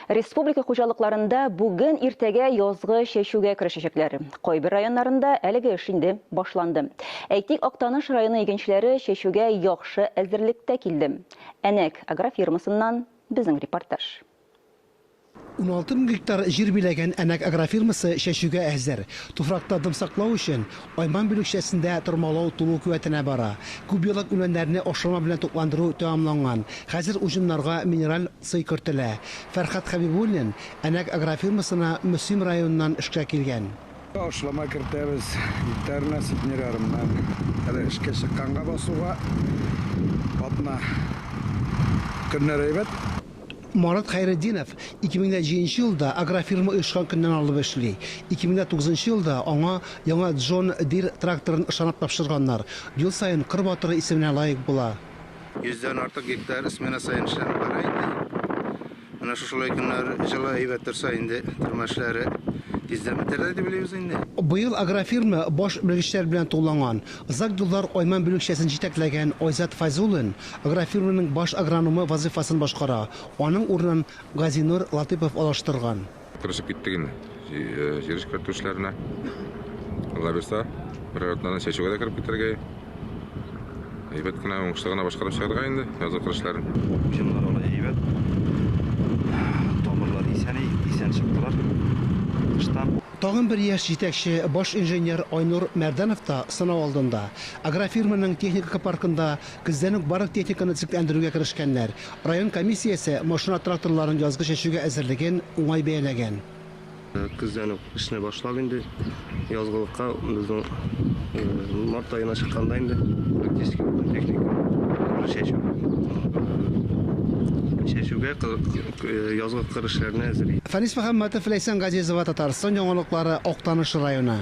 Республика хуҗалыкларында бүген иртәгә язгы чәчүгә керешәчәкләр. Кайбер районнарында әлеге эш инде башланды. Әйтик, Актаныш районы игенчеләре чәчүгә яхшы әзерлектә килде. Әнәк агрофирмасыннан безнең репортаж. 16 мең гектар җир биләгән Әнәк агрофирмасы чәчүгә әзер. Туфракта дым саклау өчен Айман бүлекчәсендә тормалау тулы куәтенә бара. Күпьеллык үләннәрне ашлама белән тукландыру тәмамланган. Хәзер уҗымнарга минераль сый кертелә. Фәрхат Хәбибуллин Әнәк агрофирмасына Мөслим районыннан эшкә килгән. Ашлама кертәбез, гектарына центнер ярымнан. Әле эшкә чыкканга басуга атна. Көннәр әйбәт. Марат Хәйретдинов 2007 елда агрофирма оешкан көннән алып эшли. 2009 елда аңа яңа Джон Дир тракторын ышанып тапшырганнар. Ел саен кыр батыры исеменә лаек була. Йөздән артык гектар смена саен эшләнеп бара инде. Менә шушылай көннәр җылы әйбәт торса инде тырма эшләре тиздән бетәр дә дип уйлыйбыз инде. Быел агрофирма баш белгечләр белән тулыланган. Озак еллар Айман бүлекчәсен җитәкләгән Айзат Фәйзуллин агрофирманың баш агрономы вазыйфасын башкара, аның урынын Газинур Латыйпов алыштырган. Керешеп киттек инде җир эшкәртү эшләренә. Алла бирса, берәр атнадан чәчүгә дә кереп китәргә. Әйбәт кенә, уңышлы гына башкарып чыгарга инде язгы кыр эшләрен. Уҗымнар алай әйбәт. Тамырлар исән, исән чыктылар кыштан. Тагын бер яшь җитәкче, баш инженер Айнур Мәрдәнов та сынау алдында. Агрофирманың техника паркында көздән үк барлык техниканы төзекләндерүгә керешкәннәр. Район комиссиясе машина-тракторларның язгы чәчүгә әзерлеген уңай бәяләгән. Көздән үк эшне башлап инде язгылыкка безнең март аена чыкканда инде практически бөтен техника чәчү чәчүгә язгы кыр эшләренә әзер. Фәнис Мөхәммәтов, Ләйсән Газизова, Татарстан яңалыклары, Актаныш районы.